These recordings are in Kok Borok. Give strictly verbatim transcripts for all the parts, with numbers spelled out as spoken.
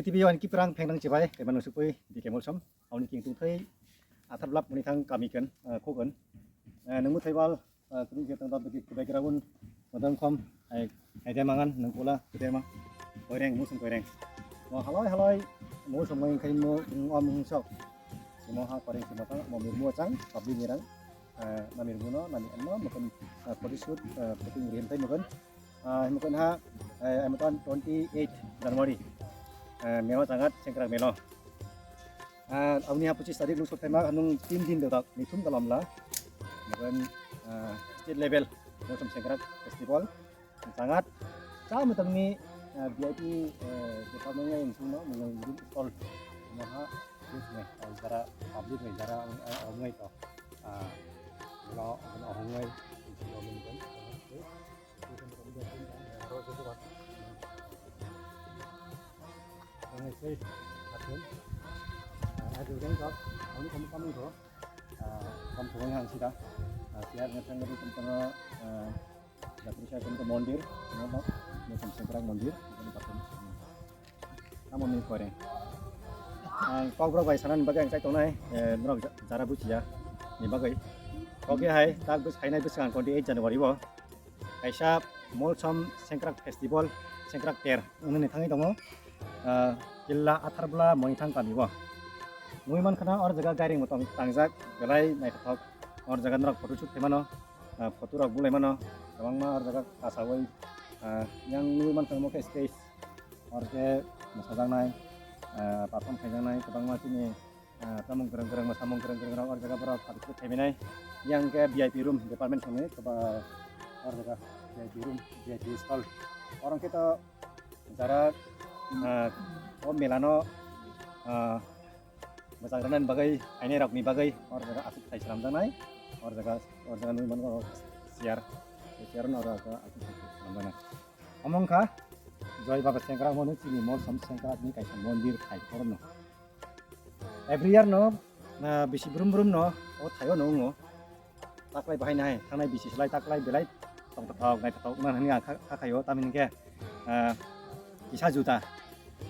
T V o ani kiprang phengnang chibai, kaiman nusukui, D K Molsom, auni king tungthai, athar blap muni thang kami kan, eh, khogan. Eh, nungmu thaibal, eh, kini je tang dam bagi kubai graun, madang khom, ai, ai de mangan, nungkula, kude ma, koireng, musum koireng. Mo halai halai, musum ngai kai mo, mo am sok. Mo ha koireng sima kang, mo mirmo chang, public mirang, eh, na mirmo no, na mi anno, mukun, eh, photo shoot, eh, photo rim thai mukun. Ah, himkon ha, eh, himkon twenty eight January, eh, melo changat sengkrak melo. Ah, aboni ha pochisani tarik nung sothaima nung tin din dodak nithum kalamla. Himkon, ah, state level Molsom Sengkrak Festival changat. Cha mwtangni, ah, V I P, eh, department yang sungno mung stall. Maha, jara public ni jara, eh, omngai to. Ah, lo, omngai. Mondir, Molsom Sengkrak Mondir, amo ni kore. Ang kok rok bai sanani bagwi ang chai tongnai, eh, norok ja-, jara buchiya ni bagwi. Kok ya hai, tak bus khainai bwswk ang twenty eight January o. Kaisa Molsom Sengkrak Festival, Sengkrak Ter, wngwi thangwi tongo, ah, Killa Atharbla Monithang kami o. Nugwi mankha na or jaga gairing bo tong-, tangjak, belai naithothok. Or jaga norok photo shoot khaimano, ah, photo rok bulai mano, kwbangma or jaga kasawi, ah, yang nugwi mankha omo khe stage, or khe mwsajaknai, ah, perform khaijaknai, kwbangma chini ah, tamung kwrwng kwrwng, mwsamung kwrwng kwrwng rok or jaga borok participate khaibainai. Yang khe V I P room department songni koba or jaga V I P room, V I P stall. Oro khe to jara, ah, o mela no, ah, mwchang rwnani bagwi, phainai rokni bagwi or jaga aswk thai swnamjaknai. Or jaga, or jaga nugwi mano chair, chair no oro aswk thai swnamjaknai. Omo wngkha Joy Baba Sengkrak hwnwi chini Molsom Sengkrak ni kaisa mondir thai oro no. Every year no, ah, bisi brum brum no o thaio no wngo. Taklai bahai nai, thangnai bisi slai taklai belai tongthothok, naithothok wngna hwnwi ang kha, kha khaio, tamni hwnkhe, ah, kisa juta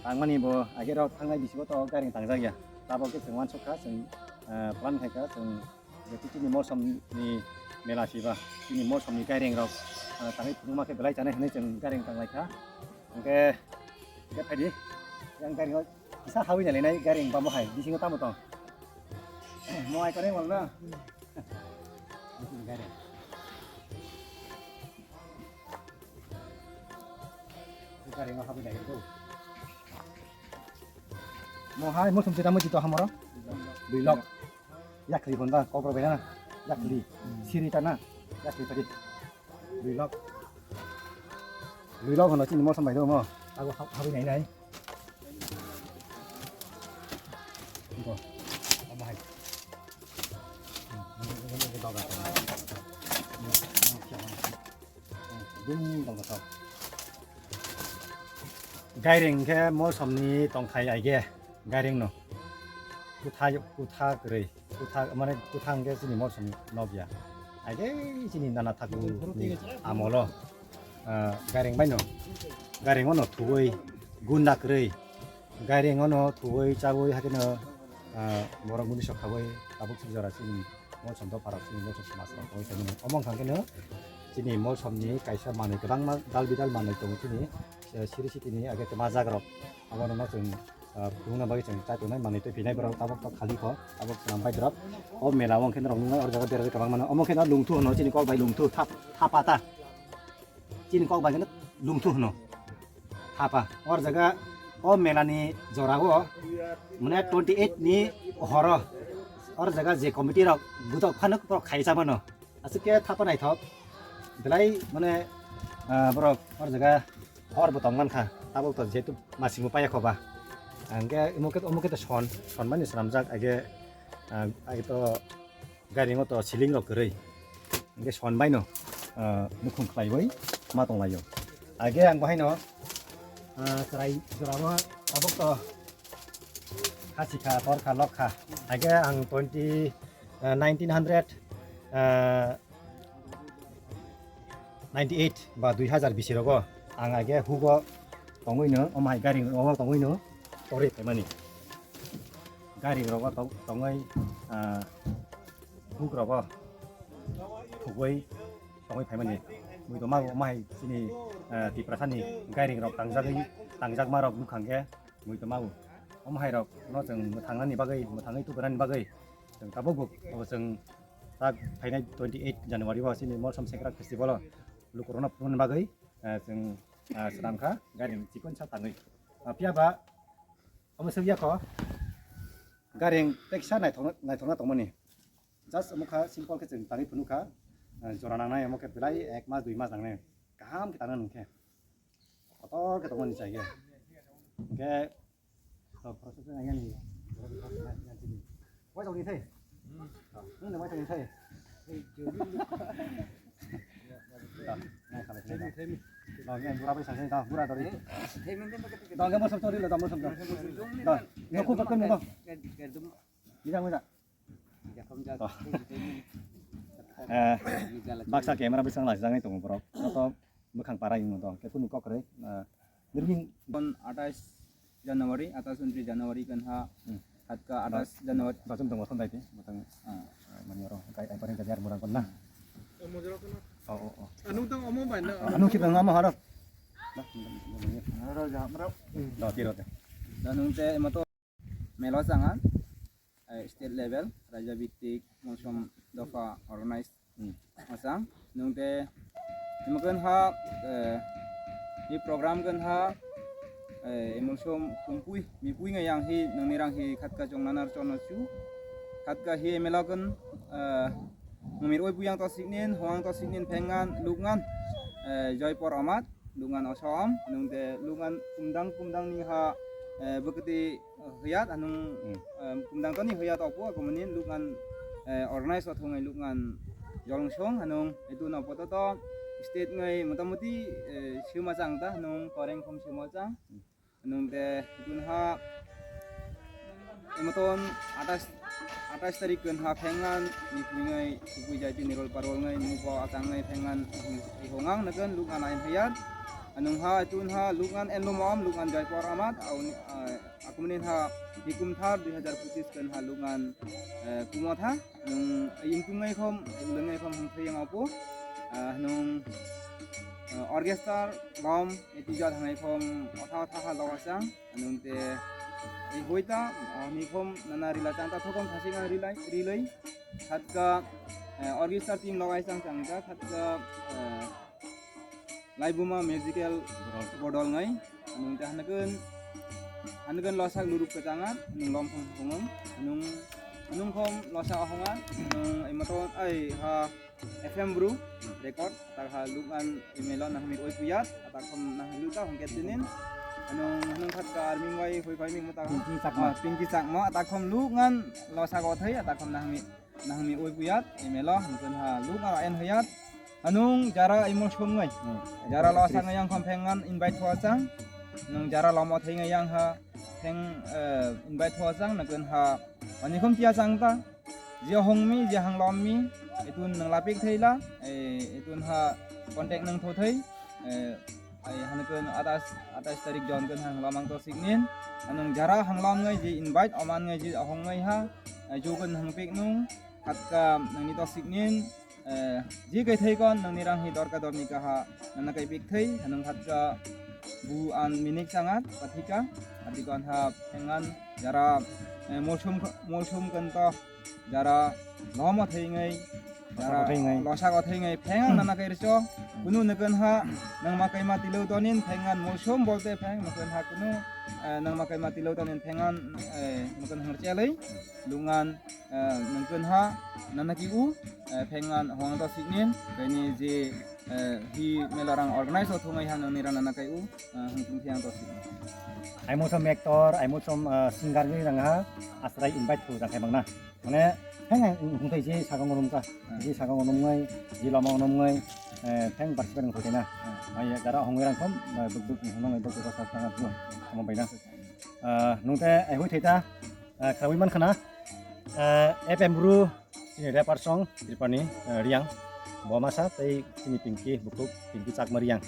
tangmani bo age rok thangnai bisi bo to gairing tangjak ya. Tabok khe chwng uansuk kha, chwng, ah, plan khai kha, chwng je chini Molsom ni mela siba, chini Molsom ni gairing rok, ah, tangwi phunukma khe belai chanai hwnwi chwng gairing tanglai kha. Hwnkhe, hwnkhe phaidi, yang gairing o kisa hawi nai lainai gairing bamo hai, bisingo tamo tong? Mo ai kore wal na? Gairing. Gairing o hawi nai ko. Mo hai mo sumsita mo jito hamaro. Dui lok. Yakli bonda, kokro bena. Yakli. Siri tana. Yakli tadi. Dui lok. Dui lok hono chini Molsom bai do mo. Ago hab-, habi nai nai. Ito. Amo hai. Dum dong to. Gairing khe Molsom ni tongthai aige gairing no. Kutha, kutha kwrwi. Kutha, mane kutha hwnkhe chini Molsom nokya. Aige chini nana thakur ni amolo, ah, gairing bai no, gairing ono thuwi gunda kwrwi, gairing ono thuwi chawi hakhe no, ah, borok muni sok khawi tabuk sijora chini Molsom dopha rok chini Molsom smash rok tongwi tongmani. Omo wngkha khe no chini Molsom ni kaisa manwi kwbangma dal bidal manwi tongo chini, eh, siri siti ni age kwma jak rok abono no chwng ah, phunukna bagwi chwng chai tongnai manwi twi phinai borok tabok tok khali kho tabok swnam bai drop. O mela o hwnkhe norok nuknai or jaga berajak kwbang mano omo khe no lungthu hwno chini kok bai lungthu thap thapa ta chini kok bai khe no lungthu hwno thapa or jaga o mela ni jora o mane twenty eight ni horo or jaga je committee rok butok phano borok khai cha mano. Aswk khe thapa naithok belai mane, ah, borok hor jaga hor bo tong mankha, tabuk to jehetu masingbo paya khoba. Hwnkhe omo khe, omo khe to son, son mani swnamjak age, ah, age to gairing o to ceiling rok kwrwi. Hwnkhe son bai no, ah, nukhung khlaiwi ma tonglaio. Age ang bo haino, ah, chwrai jora bo tabuk to Kha sikha, kor kha, lok kha. Haikhe ang twenty, eh, nineteen hundred, eh, ninety eight ba dui hazar bisi rogo ang haikhe hugo tongwi no, omo hai gari rogo tongwi no. Torwi phaimani. Gairing rogo tong-, tongwi, ah, buk rogo thugwi tongwi phaimani. Mui tongma bo omo hai chini, ah, Tiprasani gairing rok tangjagwi, tangjakma rok bwkhang khe mui tongma bo. Omo hai rok no chwng mwthangnani bagwi, mwthangwi tubunani bagwi chwng tabuk bo, bo chwng tak phainai twenty eight January o chini Molsom Sekra Festival o lukurokno phunuknani bagwi, ah, chwng, ah, swnam kha gairing chikon sa tangwi. Ah, phiya ba omo swk ya kho, gairing teksa naithok-, naithokna tongmani. Just omo kha simple khe chwng tangwi phunuk kha. Ah, jora nangnai omo khe belai ek mas dui mas nangnai. Kaham khe tangna nung khe. Kotor khe tongmani chai khe. Hwnkhe, to process nang yani. Wai tongni thai. Nung wai tongni thai. Nang khalai khalai. Nang yang bura bai sang sang, bura dori. Nang yang mosok tori lo, mosok tori. Nang, nang ku bakun nang. Bijak, bijak. Oh. Eh, baksa camera bising lajak ni tongo borok. Joto bwkhang para yung to. Khe kunu kok re, eh, nirging. Kon atais January, atais untris January kan ha. Hmm. Hatka atais January. Bachum tongo thon dai te, batang. Ah. Eh, mani oro, kai, ai paring kajar murang kon na. Oh, oh, oh. Anu tong omo bai na. Ah, anu kita ngama harap. Dah, dah, dah, dah. Aro jam ro. Dah, tiro te. Danung te mato. Mela changa, eh, state level, raja bhittik, Molsom dopha organize. Hmm. Machang, nung te, temakan ha, eh, ni program kan ha, eh, Molsom kumpui, mipui ngai yang hi, nung ni rang hi, khatka chong nanar chon chu, khatka hi mela kan, eh, Ngumir oi buyang to siknin, hoang to siknin phengan, lukngan, eh, Joypor amat, lukngan osom, nung te lukngan kumdang kumdang ni ha, eh, bwkati, eh, huyat, anung, Hmm. eh, kumdang to ni huyat opo, agumani lukngan, eh, organize o thungai lukngan jolong song, anung itu no poto to state ngai motamoti, eh, sima chang ta, anung koreng khom sima chang. Hmm. Nung te gun ha emoton atais, atais tarik gun ha phengan ni phuingai kubui jai tini rol parol ngai muko atang ngai phengan ihongang nagan lukngan ain hayat. Anung ha tun ha lukngan enlumom lukngan jai por amat auni, ah, akumni ha hikum thar dui hajar pochisni gun ha lukngan, eh, kumotha. Nung, eh, imtung ngai khom, eh, uleng ngai khom hung thayang apo. Ah, nung, eh, orchestra, bom, eh, tijat hangai khom, otha otha ha loga chang. Nung te, eh, hoita, ah, ni khom, nana rila chang ta thokom khasing ang rilai, rilai. Khatka, eh, orchestra team logai chang chang ta, khatka, eh, Laibuma Musical Bodol. Bodol ngai. Anung te hanagan, hanagan losak luruk kecanga, anung lom khong khongong, anung, anung khom losak ahonga, anung imoto, ai, ha, F M Bru, record, tak ha lukngan email o nahmi oi puyat, atak khom nahmi luta hongket tinin, anung, anung khat ka arming wai hoi khoi ming mata, Pinky Chakma. Ah, Pinky Chakma, atak khom lukngan losak othai, atak khom nahmi nahmi oi puyat, email o, mungkin ha, lukngan en hoyat, anung jara imol sum ngai. Hmm. Jara lo sang yang khom phengan invite ho chang. Nung jara lomo thai ngai yang ha, pheng, eh, invite ho chang, nung ha, ani khom tia chang ta. Je hong mi, je hang lom mi, itun nung lapik thai la, eh, itun ha contact nung tho thai, eh, ai hanukun atas, atas tarik jon kun hang lom ang to siknin. Anung jara hang lom ngai je invite oman ngai je ahong ngai ha, eh, jo kun hang pik nung, khatka nang ni to siknin. Eh, ji kai thai kon nang ni rang hi dorka dorni kaha nana kai pik thai hanung khat ka bu an minik changat pathika ati kon ha phengan jara, eh, molsum, molsum kan to jara lomo thai ngai jara losak thai ngai phengan nana kai richo kunu nakan ha nang ma kai ma tilo donin phengan molsum bolte pheng nakan ha kunu, eh, nang ma kai ma tilo donin phengan, eh, nakan hang chelai lungan, eh, nang kun ha nana ki u, eh, phengan hong to siknin, kaini je, eh, hi mela rang organize o thungai ha nang ni rana na kai u, eh, hung thung thiang to siknin. Ai mo som actor, ai mo som, eh, singer ni rang ha, asrai invite thu jang khai bang na. Mane, pheng hung thai je sagang rum ka, je sagang rum ngai, je lama rum ngai, eh, pheng participate ngai na. Ai jara hong rang khom, eh, buk buk hung ngai buk buk sa sa tu, mo bai na. Eh, nung te ai hui thai ta, eh, khawi man khana, eh, F M Bru, chini rapper song, Tripani, eh, Riang, bo masa tei chini Pinky, bukhuk, Pinky Chakma Riang,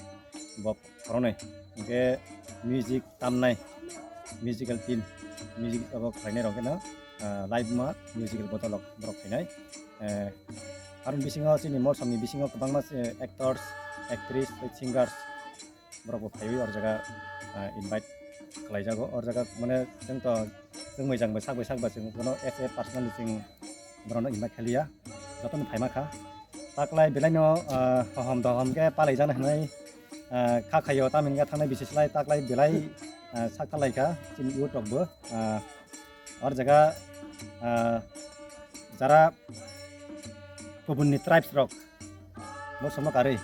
bo khoroknwi, hwnkhe music tamnai, musical team, music abo khlainai rok no, ah, live ma musical botolok borok phainai. Eh, aroni bisingo chini Molsom ni bisingo kwbangma, eh, actors, actress, tei singers borok bo phaiwi or jaga, ah, invite khlai jago. Or jaga mane chwng to chwng mwijang bai sak bai sak ba chwng bono as a personally chwng borokno invite khailiya, jotono phaima kha. Taklai belai no, ah, hohom dohom khe palai jana hinwi, ah, kha khaio, tamoni khe thangnai bisi slai taklai belai, ah, sak talai kha chini youth rok bo, ah, or jaga, ah, jara kubun ni tribes rok Molsom no karwi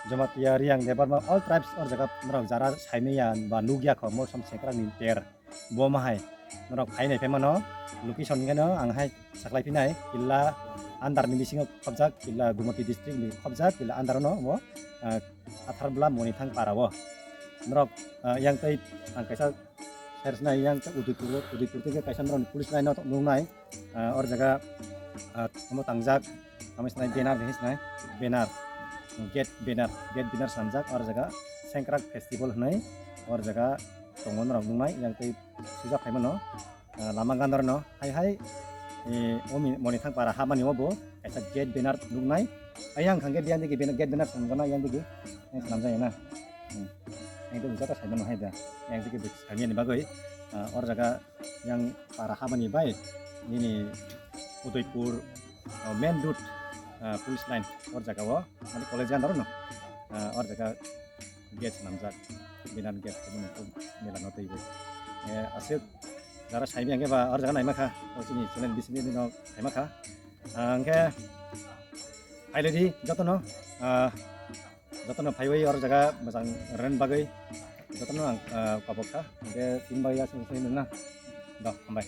Jamatia, Reang, Debbarma, all tribes or jaga norok jara saimaya ba nukya kho Molsom sengkrak ni ter. Bo ma hai norok phai nai phai mano, location hwnkhe no ang hai saklai phinai, Killa under ni bisingo khobjak, Killa Gumati district ni khobjak, Killa under no bo, ah, Atharbulam Monithang para o. Norok, ah, yang tei ang kaisa share sinai, yang tei Udaipur, Udaipur tei kaisa norok police line no nuknai, ah, or jaga, ah, omo tangjak, omo sinai banner hinwi sinai, banner, gate banner, gate banner swnamjak, or jaga Sengkrak festival hinwi, or jaga tongo norok nuknai, yang tei swijak phaimano, ah, lama gandar no hai hai, eh, o mi-, Monithang para habani o bo kaisa gate banner nuknai. Ayang khangke biyang digi banner, gate banner swnamjana yang digi, yang swnamjaya na. Hmm. Yang digi jata saimano hai da. Yang digi bwkha saimani bagwi, ah, or jaga yang para habani bai nini Udaipur, ah, main road, ah, police line or jaga o, mane college gandar no, ah, or jaga gate swnamjak, banner gate, omo ni mela no twi bo. Eh, aswk jara saimaya hwnkhe ba or jaga naima kha, o chini channel bisingni no naima kha. Ah, hwnkhe phailedi jotono, ah, jotono phaiwi or jaga mwchang rwna bagwi jotono ang, ah, kobok kha. Hwnkhe tini bagwi aswk se nang na. Do, hambai.